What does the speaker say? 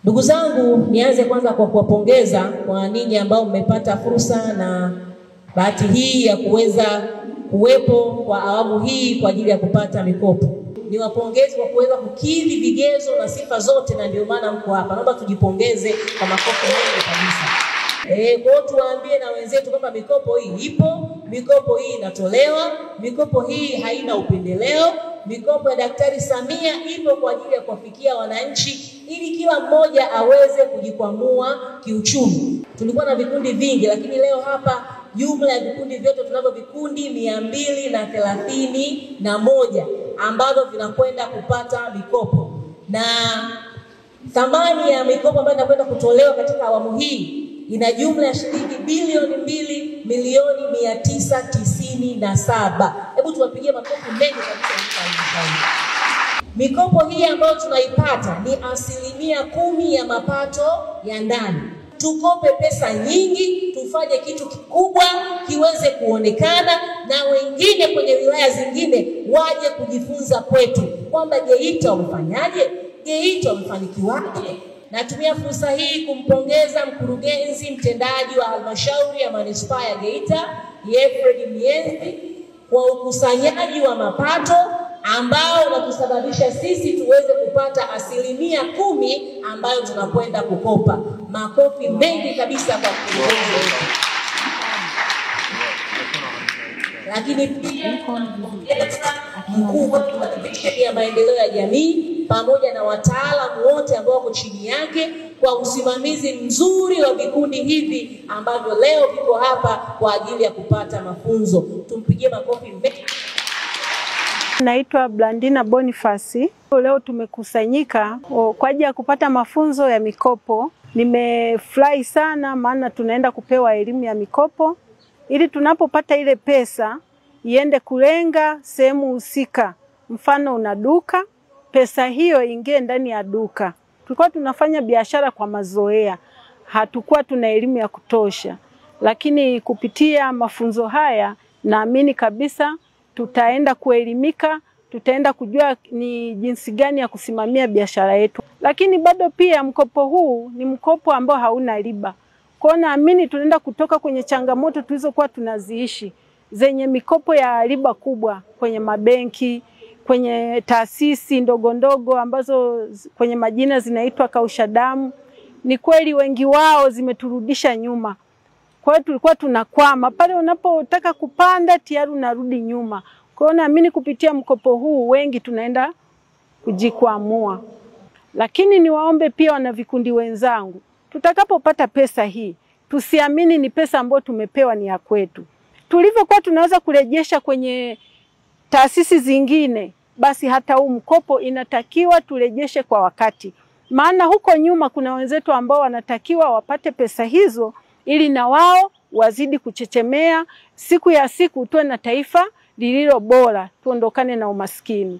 Ndugu zangu, nianze kwanza kwa kuwapongeza kwa ninyi ambao mmepata fursa na bahati hii ya kuweza kuwepo kwa awamu hii kwa ajili ya kupata mikopo. Niwapongeze kwa kuweza kukidhi vigezo na sifa zote, na ndio maana mko hapa. Naomba tujipongeze kwa makofi mengi kabisa. Kwa hiyo tuwaambie na wenzetu kwamba mikopo hii ipo, mikopo hii inatolewa, mikopo hii haina upendeleo. Mikopo ya Daktari Samia ipo kwa ajili ya kuwafikia wananchi ili kila mmoja aweze kujikwamua kiuchumi. Tulikuwa na vikundi vingi, lakini leo hapa jumla ya vikundi vyote tunavyo vikundi 231 ambavyo vinakwenda kupata mikopo. Na thamani ya mikopo ambayo inakwenda kutolewa katika awamu hii ina jumla ya shilingi bilioni 2,997,000,000. Hebu tuwapigie makofi mengi kabisa. Mikopo hii ambayo tunaipata ni 10% ya mapato ya ndani. Tukope pesa nyingi, tufanye kitu kikubwa kiweze kuonekana na wengine kwenye wilaya zingine waje kujifunza kwetu kwamba Geita wamefanyaje, Geita wamefanikiwaje. Natumia fursa hii kumpongeza mkurugenzi mtendaji wa halmashauri ya manispaa ya Geita, Yefred Mienzi, kwa ukusanyaji wa mapato ambao unatusababisha sisi tuweze kupata 10% ambayo tunakwenda kukopa. Makofi mengi kabisa kwa mkurugenzi. Lakini pia mkuu wa divisheni ya maendeleo ya jamii pamoja na wataalamu wote ambao wako chini yake kwa usimamizi mzuri wa vikundi hivi ambavyo leo viko hapa kwa ajili ya kupata mafunzo. Tumpigie makofi mengi. Naitwa Blandina Bonifasi. Leo tumekusanyika kwa ajili ya kupata mafunzo ya mikopo. Nimefurahi sana maana tunaenda kupewa elimu ya mikopo ili tunapopata ile pesa iende kulenga sehemu husika. Mfano una duka, pesa hiyo ingie ndani ya duka. Tulikuwa tunafanya biashara kwa mazoea, hatukuwa tuna elimu ya kutosha. Lakini kupitia mafunzo haya naamini kabisa tutaenda kuelimika, tutaenda kujua ni jinsi gani ya kusimamia biashara yetu. Lakini bado pia mkopo huu ni mkopo ambao hauna riba. Kwa naamini tunaenda kutoka kwenye changamoto tulizokuwa tunaziishi zenye mikopo ya riba kubwa kwenye mabenki, kwenye taasisi ndogo ndogo ambazo kwenye majina zinaitwa kausha damu. Ni kweli wengi wao zimeturudisha nyuma. Kwa hiyo tulikuwa tunakwama pale unapotaka kupanda tayari unarudi nyuma. Kwa hiyo naamini kupitia mkopo huu wengi tunaenda kujikwamua. Lakini niwaombe pia wana vikundi wenzangu, tutakapopata pesa hii tusiamini ni pesa ambayo tumepewa ni ya kwetu. Tulivyokuwa tunaweza kurejesha kwenye taasisi zingine, basi hata huu mkopo inatakiwa turejeshe kwa wakati. Maana huko nyuma kuna wenzetu ambao wanatakiwa wapate pesa hizo ili na wao wazidi kuchechemea. Siku ya siku tuwe na taifa lililo bora, tuondokane na umaskini.